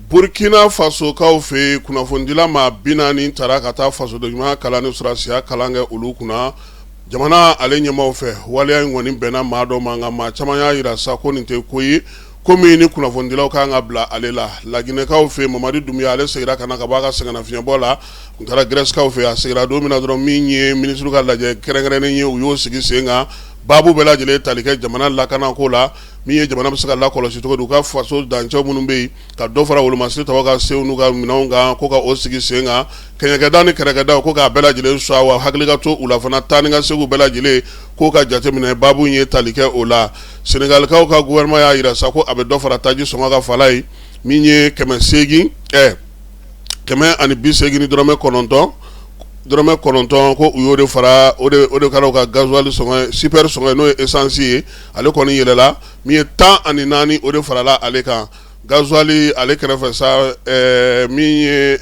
Burkina Fasokaw fɛ yen, kunnafonidila maa 40 tara ka taa fasodenɲumanya kalan ni sɔrɔdasiya kalan kɛ olu kunna jamana ale ɲɛmaaw fɛ. Waleya in kɔni bɛnna maa dɔ ma, nka maa caman y'a jira sa ko nin tɛ ko ye ko min ni kunnafonidilaw kan ka bila ale la. Laginɛkaw fɛ yen, Mamadi Dumbuya ale seginna ka na ka bɔ a ka sɛgɛnnafiɲɛbɔ la, u taara Grɛsikaw fɛ. A seginna don min na dɔrɔn, min ye minisiriw ka lajɛ kɛrɛnkɛrɛnnen ye, u y'o sigi sen kan. Baabu bɛɛ lajɛlen tali kɛ jamana lakanako la, min ye jamana bɛ se ka lakɔlɔsi cogo di, u ka faso dancɛ minnu bɛ yen, ka dɔ fara wolomasiri tabaw ka sew n'u ka minɛnw kan, ko ka o sigi sen kan, kɛɲɛkɛda ni kɛrɛkɛda, ko k'a bɛɛ lajɛlen sɔn, wa hakili ka to u la fana, taa ni ka seginw bɛɛ lajɛlen k'o ka jateminɛ. Baabu in ye tali kɛ o la. Senegalikaw ka gouvernement y'a jira sa ko a bɛ dɔ fara taji sɔngɔ kan fala ye, min ye 800, 189.9, ko u y'o de fara o de kɛra u ka gasoil sɔngɔ, super sɔngɔ, n'o ye essence ye. Ale kɔni yɛlɛla min ye 14, o de farala ale kan gasoil ale kɛrɛfɛ sa. Min ye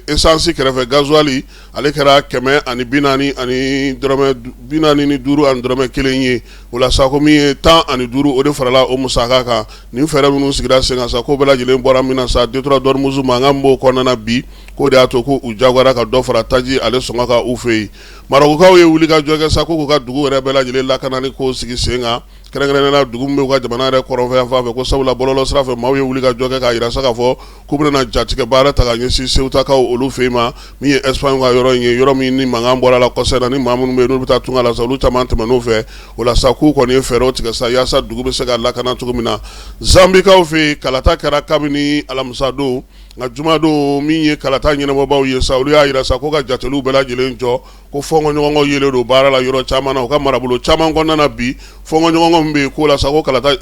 essence kɛrɛfɛ, gasoil ale kɛra 140 ani dɔrɔmɛ 45 ani dɔrɔmɛ 1 ye. O la sa, ko min ye 15, o de farala o musaka kan. Nin fɛɛrɛ minnu sigira sen kan sa, ko bɛɛ lajɛlen bɔra min na sa, détroit d'Ormuz mankan b'o kɔnɔna bi, k'o de y'a to ko u jagoyara ka dɔ fara taji ale sɔngɔ kan u fɛ yen. Marɔkukaw ye wuli ka jɔ kɛ sa ko k'u ka dugu yɛrɛ bɛɛ lajɛlen lakanani ko sigi sen kan, kɛrɛnkɛrɛnnenya la dugu min bɛ u ka jamana yɛrɛ kɔrɔnfɛ yanfan fɛ, ko sabula bɔlɔlɔ sira fɛ, maaw ye wuli ka jɔ kɛ k'a jira sa k'a fɔ k'u bɛna jatigɛ baara ta ka ɲɛsin Sewutakaw olu fɛ yen ma, min ye Espagne ka yɔrɔ in ye, yɔrɔ min ni mankan bɔra la kɔsa in na, ni maa minnu bɛ yen n'olu bɛ taa tunga la sa, olu caman tɛmɛn'o fɛ. O la sa, k'u kɔni ye fɛɛrɛw tigɛ sa yaasa dugu bɛ se ka lakana cogo min na. Zanbikaw fɛ yen, kalata kɛra kabini alamisa don, nka jumadon, min ye kalata ɲɛnabɔbaw ye sa, olu y'a jira sa ko ka jateliw bɛɛ lajɛlen jɔ, ko fɔnkɔɲɔgɔnkɔ yelen don baara la yɔrɔ caman na, u ka marabolo caman kɔnɔna na bi. Fɔnkɔɲɔgɔnkɔ min bɛ yen k'o la sa, ko kalata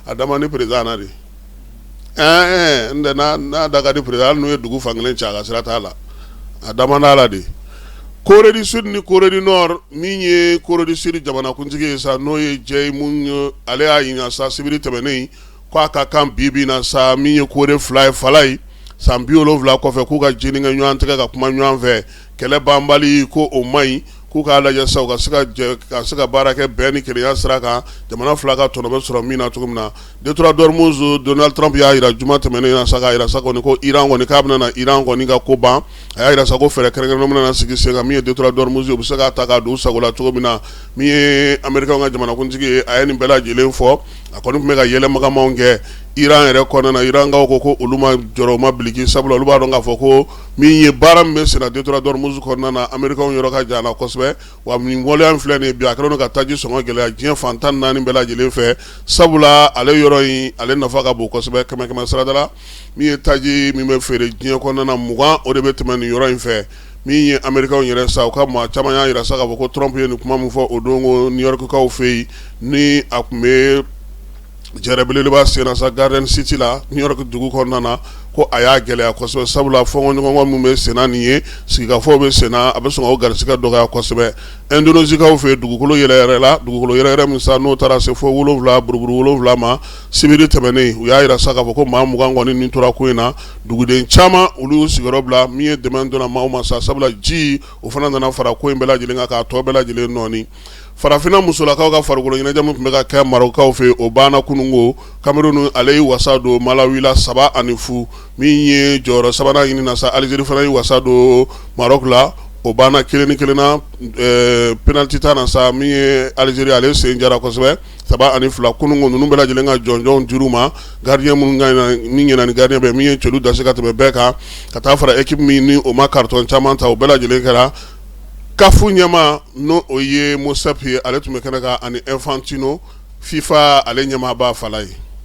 a da man di président na de. N tɛ n'a da ka di président, hali n'u ye dugu fankelen ci, a ka sira t'a la, a da man d'a la de. Corée du Sud ni Corée du Nord, min ye Corée du Sud jamanakuntigi ye sa, n'o ye Jae-myung, ale y'a ɲininka sa sibiri tɛmɛnen ko a ka kan bi bi na sa, min ye Corée fila ye fala ye, san 70 kɔfɛ, k'u ka jeni kɛ ɲɔgɔn tigɛ ka kuma ɲɔgɔn fɛ. Kɛlɛ banbali ko o man ɲi, k'u k'a lajɛ sa u ka se ka jɛ ka se ka baara kɛ bɛn ni kelenya sira kan, jamana fila ka tɔnɔ bɛ sɔrɔ min na cogo min na. Détroit d'Ormuz, Donald Trump y'a jira juma tɛmɛnen na sa, k'a jira sa kɔni ko Iran kɔni, k'a bɛna na Iran kɔni ka ko ban. A y'a jira sa ko fɛɛrɛ kɛrɛnkɛrɛnnen bɛna sigi sen kan, min ye détroit d'Ormuz, u bɛ se k'a ta k'a don u sago la cogo min na. Min ye Américain ka jamanakuntigi ye, a ye nin bɛɛ lajɛlen fɔ. A kɔni tun bɛ ka yɛlɛ magamaw kɛ Iran yɛrɛ kɔnɔna na. Irankaw ko ko olu ma jɔrɔ, u ma biliki, sabula olu b'a dɔn k'a fɔ ko min ye baara min bɛ senna détroit d'Ormuz kɔnɔna na, Américains yɔrɔ ka jan na kosɛbɛ. Wa nin waleya in filɛ nin ye bi, a kɛlen don ka taji sɔngɔ gɛlɛya diɲɛ fan 14 bɛɛ lajɛlen fɛ, sabula ale yɔrɔ in ale nafa ka bon kosɛbɛ. Kɛmɛ kɛmɛ sarada la, min ye taji min bɛ feere diɲɛ kɔnɔna na, 20, o de bɛ tɛmɛ nin yɔrɔ in fɛ. Min ye Américains yɛrɛ sa, u ka maa caman y'a jira sa k'a fɔ ko Trump ye nin kuma min fɔ o don ko New Yorkkaw fɛ yen, ni a tun bɛ jɛrɛ belebeleba sen na sa Garden City la, New York dugu kɔnɔna na, ko a y'a gɛlɛya kosɛbɛ, sabula fɔnkɔɲɔgɔnkɔ min bɛ senna nin ye, sigikafɔw bɛ senna, a bɛ sɔn k'o garisɛgɛ dɔgɔya kosɛbɛ. Indonésikaw fɛ, dugukolo yɛrɛyɛrɛla, dugukolo yɛrɛyɛrɛ min sa n'o taara se fo 7 buruburu 7 ma sibiri tɛmɛnen, u y'a jira sa k'a fɔ ko maa 20 kɔni ni tora ko in na. Duguden caman, olu y'u sigiyɔrɔ bila. Min ye dɛmɛ donna maaw ma sa, sabula ji o fana nana fara ko in bɛɛ lajɛlen kan k'a tɔ bɛɛ lajɛlen nɔɔni. Farafinna musolakaw ka farikolo ɲɛnajɛ min tun bɛ ka kɛ Marɔkukaw fɛ, o banna kununko. Cameroun ale y'i wasa don Malawi la 3-0. Min ye jɔyɔrɔ sabanan ɲini na sa, Algérie fana y'i wasa don Maroc la, o banna 1-1 na penalty ta na sa. Min ye Algérie, ale sen jara kosɛbɛ, 3-2 kununko. Ninnu bɛɛ lajɛlen ka jɔnjɔnw dir'u ma, gardien minnu min ɲɛna ni gardien bɛɛ, min ye celu dasi ka tɛmɛ bɛɛ kan, ka taa fara équipe min ni o ma carton caman ta, o bɛɛ lajɛlen kɛra. CAF ɲɛmaa, n'o o ye Motsepe ye, ale tun bɛ kɛnɛ kan, ani Infantino, FIFA ale ɲɛmaaba fala ye.